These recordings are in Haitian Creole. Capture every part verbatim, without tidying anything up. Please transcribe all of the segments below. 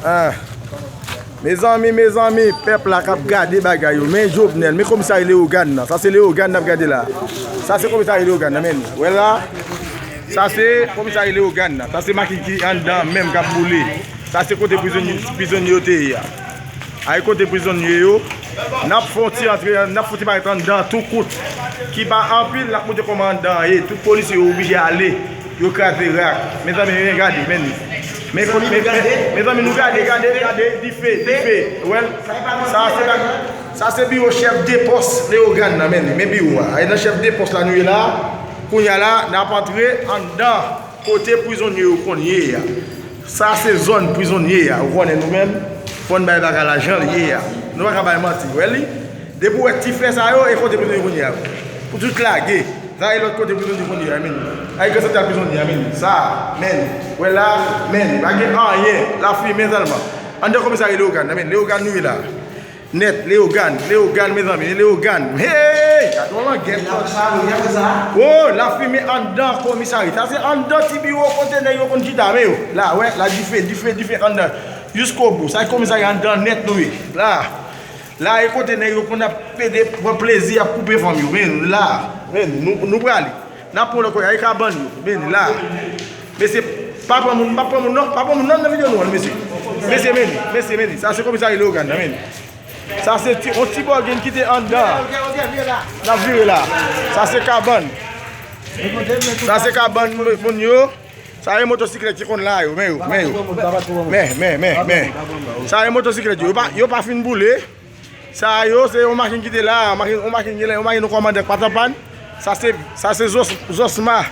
Ah. Mezanmi, mezanmi, pèp la k ap gade bagay yo. Men Jovenel, men komisarya Leyogàn nan. Sa se Leyogàn n ap gade la. Sa se komisarya Leyogàn nan, men. Wè la. Sa se komisarya Leyogàn nan. Sa se machin ki anndan menm k ap boule. Sa se kote prizonye, prizonye yo te ye a. Ay kote prizonye yo. N ap fè yon ti antre, n ap fè yon ti parèt anndan tou kout. Ki pa anpil, n ap montre kòman anndan an ye. Tout polisye yo oblije ale. Yo kraze rak. Mezanmi, men gade, men. Men, men, men, mezanmi, nou gade, gade, gade, dife, dife. Wè, sa se pa, sa se biwo chèf de pòs Leyogàn nan, men, men biwo a. E nan chèf de pòs la nou ye la. Kounye a la, n ap antre anndan kote prizonye yo konn ye a. Sa se zòn prizonye a. Ou konnen nou menm, fò n bay bagay la jan l ye a. Nou pa ka bay manti, wè li. Depi w wè ti flè sa yo, e kote prizonye konn ye a. Pou tout lage. Sa e lòt kote prizonye konn ye a, men. Ay gran santral prizonye a, men. Sa, men. Wè la, men. Pa gen anyen. Lafimen sèlman. Anndan komisarya Leyogàn nan, men. Leyogàn nou ye la. Nèt, Leyogàn, Leyogàn, mezanmi, Leyogàn. Hey! Gade yon langèt. Oh, lafimen anndan komisarya. Sa se anndan ti biwo kote nèg yo konn chita, men yo. La, wè, la dife, dife, dife anndan. Jiskobou. Sa komisarya anndan nèt nou ye. La. La e kote nèg yo konn ap pede pran plezi ap koupe fanm yo. Men la, men nou, nou prale. N ap pran lòt kote, ay kabann yo. Men la. Mesye, pa pran moun, pa pran moun non, pa pran moun non nan videyo nou an, mesye. Mesye, men, mesye, men. Sa se komisarya Leyogàn nan, men. Sa se ti, yon ti bògin ki te anndan. N ap vire la. Sa se kabann. Sa se kabann moun yo. Sa e motosiklèt ki konn la yo, men yo, men yo. Men, men, men, men. Sa e motosiklèt yo. Yo pa, yo pa fin boule. Sa yo, se yon machin ki te la, machin, yon machin gen la, yon machin yon kòmandan k pa t an pàn. Sa se, sa se zòs, zòsma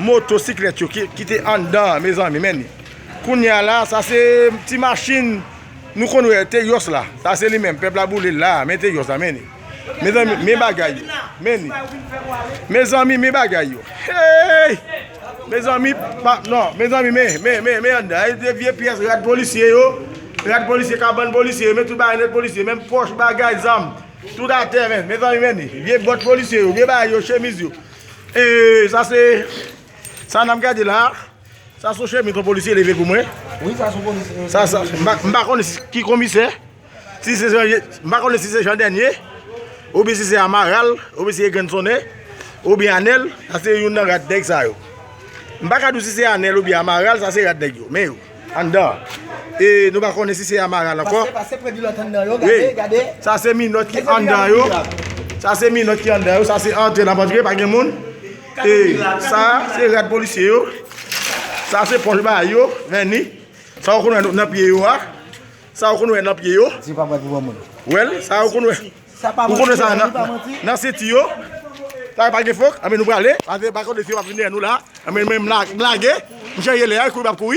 motosiklèt yo ki, ki te anndan, mezanmi, men. Kounye a la, sa se ti machin nou konn wè, Teyòs la. Sa se li menm, pèp la boule l la, men Teyòs la, men. Mezanmi, men bagay yo. Men. Mezanmi, men bagay yo. Hey! Mezanmi, pa, non, mezanmi, men, men, men, men anndan. Ay de vye pyès rad polisye yo. Rad polisye, kabann polisye yo, men tout bagay nèt polisye, menm pòch, bagay, zam. Tout atè, men. Mezanmi, men. Vye bòt polisye yo, vye bagay yo, chemiz yo. E sa se, sa n ap gade la. Sa se yon chemiz yon polisye leve pou mwen. Wi, sa se yon polisye. Sa, sa, m pa, m pa konnen si, ki komisè. Si se Jan, m pa konnen si se Jan Dènye, oubyen si se Amaral, oubyen si se Grann Sonnen, oubyen Anèl, sa se youn nan rad nèg sa yo. M pa ka di w si se Anèl oubyen Amaral, sa se rad nèg yo. Men yo, anndan. E nou pa konnen si se Amaral ankò. Pase, pase prè di lòt anndan yo, gade, gade. Sa se minòt ki anndan yo. Sa se minòt ki anndan yo. Sa se antre n ap antre, pa gen moun. E sa, se rad polisye yo. Sa se pòch bagay yo, vèni. Sa w konn wè nan pye yo a. Sa w konn wè nan pye yo. Di pa bwè pou bon moun. Wè l, sa w konn wè. Ou konn wè sa nan, nan senti yo. Sa pa gen fòk, anben nou prale. Pase pa konnen si yo pa vin dèyè nou la. Anben men m la, m lage. M chanje lè a, kouri m ap kouri.